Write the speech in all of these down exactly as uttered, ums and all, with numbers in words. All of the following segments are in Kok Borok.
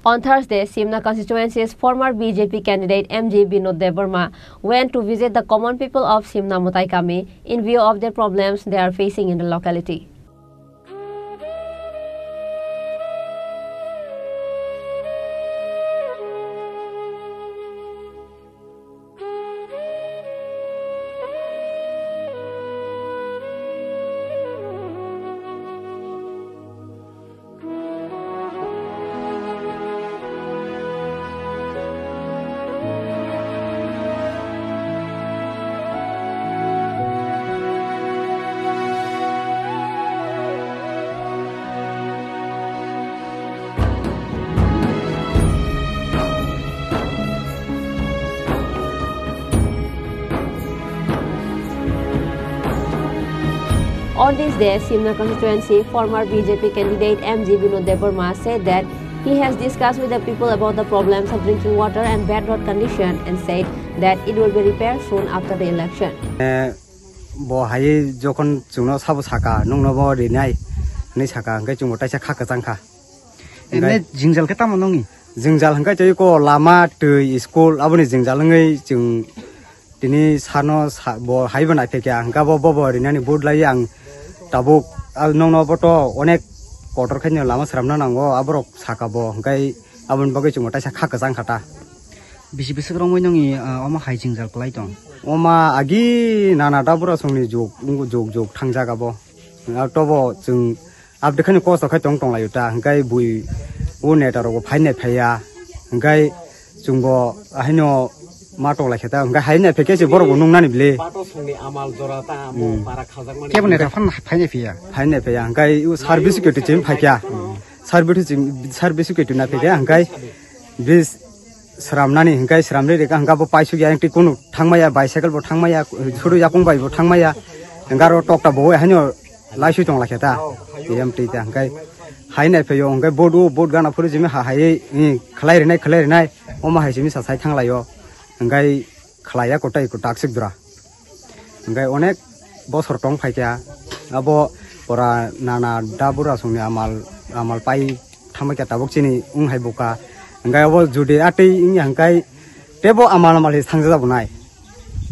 On Thursday, Simna constituency's former B J P candidate M G Binod Debbarma went to visit the common people of Simna Mutai Kami in view of their problems they are facing in the locality. On this day, Simna constituency former B J P candidate M G Binod Debbarma said that he has discussed with the people about the problems of drinking water and bad road condition and said that it will be repaired soon after the election. Eh, bo hai jokhon chwngno sabo saka, "Nungno bo rinai," hinwi saka, hwnkhe chwngbo taisa kha kwchang kha. Ene hwnkhe jingjal khe tamo nongni? Jingjal hwnkhe tei ko lama, twi, school, aboni jingjal wngwi chwng tini sano sa-, bo haibo naiphaikha, hwnkhe bo, bobo rinani vote lai ang tabuk, ah, nongno bo to onek kotor khaino lama sramna nango, aborok saka bo, hwnkhe aboni bagwi chwngbo taisa kha kwchang kha ta. Bisi bwswk romwi nongni, ah, omo hai jingjal kwlai tong? Oma agi nana da bura songni jok, jok, jok thangjak abo. Ah, tobo chwng abdekhani kosto khai tong tonglaio ta, hwnkhe bui o neta rokbo phainai phaiya, hwnkhe chwngbo ahaino ma tonglaikha ta, hwnkhe haino phaikhe se borokbo nungnani bile. Pato songni amal jora ta amo Hmm. Para khajakmani. Kebo neta phan phainai phiya? Phainai phaiya, hwnkhe o service khe twi chim phaikha. Service twi chim, service khe twi na phaikha, hwnkhe bis sramnani hwnkhe sramri rikha, hwnkhe bo paisukya, tei kunu thangmaya, bicycle bo thangmaya, suru yakung bai bo thangmaya, hwnkhe aro tokta bo haino laisui tonglaikha ta, tiyam twi ta, hwnkhe hai nai phaio, hwnkhe vote o, vote gana phuru jimi ha hai, i, khlai rinai, khlai rinai, omo hai simi sa sai thanglaio, hwnkhe khlaiya kotai ko taksik dura. Hwnkhe onek bosor tong phaikha, abo pora nana da bura songni amal, amal pai thangbaikha tabuk chini wng hai buka. Hwnkhe abo judi atwi wngya hwnkhe teibo amal amal hi thangjajakbo nai.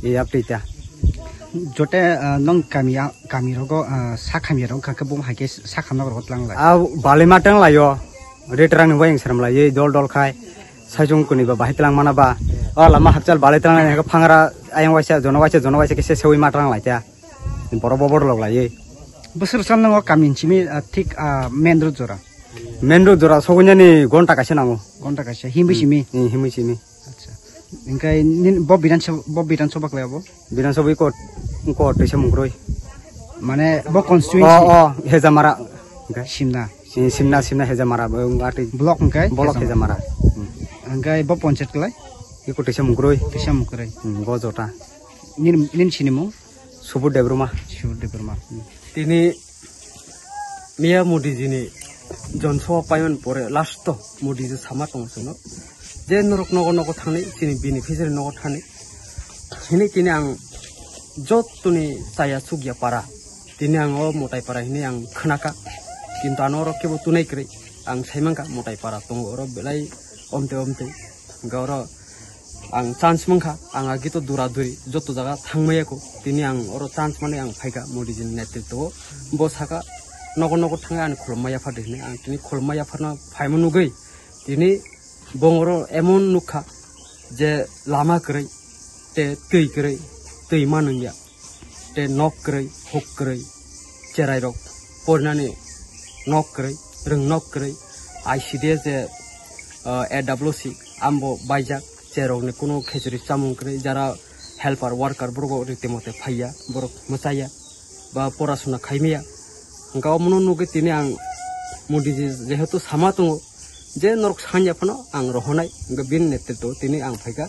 E yaptwi ta. Jote, ah, nong kami ya, kami rogo, ah, sa khamya rok kha khe bum hai khe sa khamna rok tlang lai. A balima tang laio. Retrang ni wayang seram lai, dol dol khai. Saichung kuni ba bahai tlang mana ba. O lama hakchal balai tlang lai, phangra ayang waisa, jono waisa, jono waisa khe se sewi ma tlang lai ta. Borok bo borok lok lai. Bwswk sam nango kami simi, ah, thik, ah, main road jora. Main road jora sogwi nani gonta kaisa nango. Gonta kaisa, himwi Hmm. simi? Hmm, himwi simi. Acha. Hwnkhe nin-, bo Bidhan Sabha, bo Bidhan Sabha khlai abo? Bidhan Sabha iko, iko twisa mungkroi. Mane bo constituency? O, o, Hejamara. Hwnkhe? Simna. Si-, Simna, Simna Hejamara, bo wng atwi. Block hwnkhe? Block Hejamara. Hejamara. Hmm. Hwnkhe bo panchayat khlai? Iko twisa mungkroi. Twisa mungkroi. Hmm, bo jota. Nin, nin sinimung? Subudh Debbarma. Subudh Debbarma. Hmm. Tini Miya Modi ji ni Jan Sabha paimani pore last o Modi ji sama tongo chwngno je norok nogo nogo thangni chini beneficiary nogo thani hinwi tini ang jotoni chaya chukya para tini ang o Mutai para hinwi ang khwnaka kintu ano oro kebo tunai kwrwi ang saimankha Mutai para tongo oro belai omtwi omtwi. Hwnkhe oro ang chance mankha, ang agi to dura duri joto jaga thangmaya ko, tini ang oro chance mani ang phaikha Modi ji ni netritwo o. Bo saka, "Nogo nogo thangwi ani khulumma yaphar di," hinwi. Ang tini khulumma yapharno phaima nugwi tini bong oro emon nukha je lama kwrwi, tei twi kwrwi, twi ma nungya. Tei nok kwrwi, huk kwrwi, cherai rok porinani nok kwrwi, rwng nok kwrwi, I C D S je, ah, A W C ambo baijak, cherokni kunu khechuri chamung kwrwi, jara helper worker borok rite mote phaiya, borok mwchaya, ba porasuna khaimaya. Hwnkhe omono nugwi tini ang Modi ji jehetu sama tongo, je norok sanya phano ang rohornai, hwnkhe bini netritwo tini ang phaikha,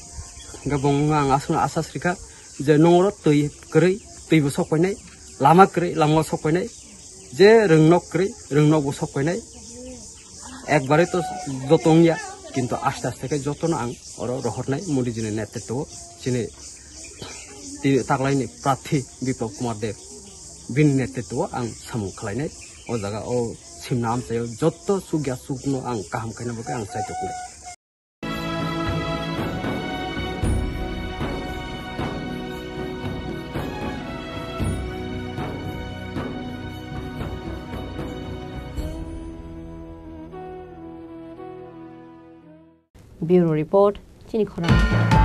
hwnkhe bo wngkha ang aswkno asas rikha. Je nongoro twi kwrwi, twibo sok painai, lama kwrwi, lamao sok painai, je rwngnok kwrwi, rwngnokbo sok painai, ekbarai to joto wngya, kintu aste aste khe jotono ang oro rohornai Modi ji ni netritwo o, chini tini taklaini prarthi Biplab Kumar Deb, bini netritwo o ang samung khlainai o jaga o thwimna amchaio, jotto sukya sukno ang kaham khaina bagwi ang chai tongo. Bureau Report, chini khorang.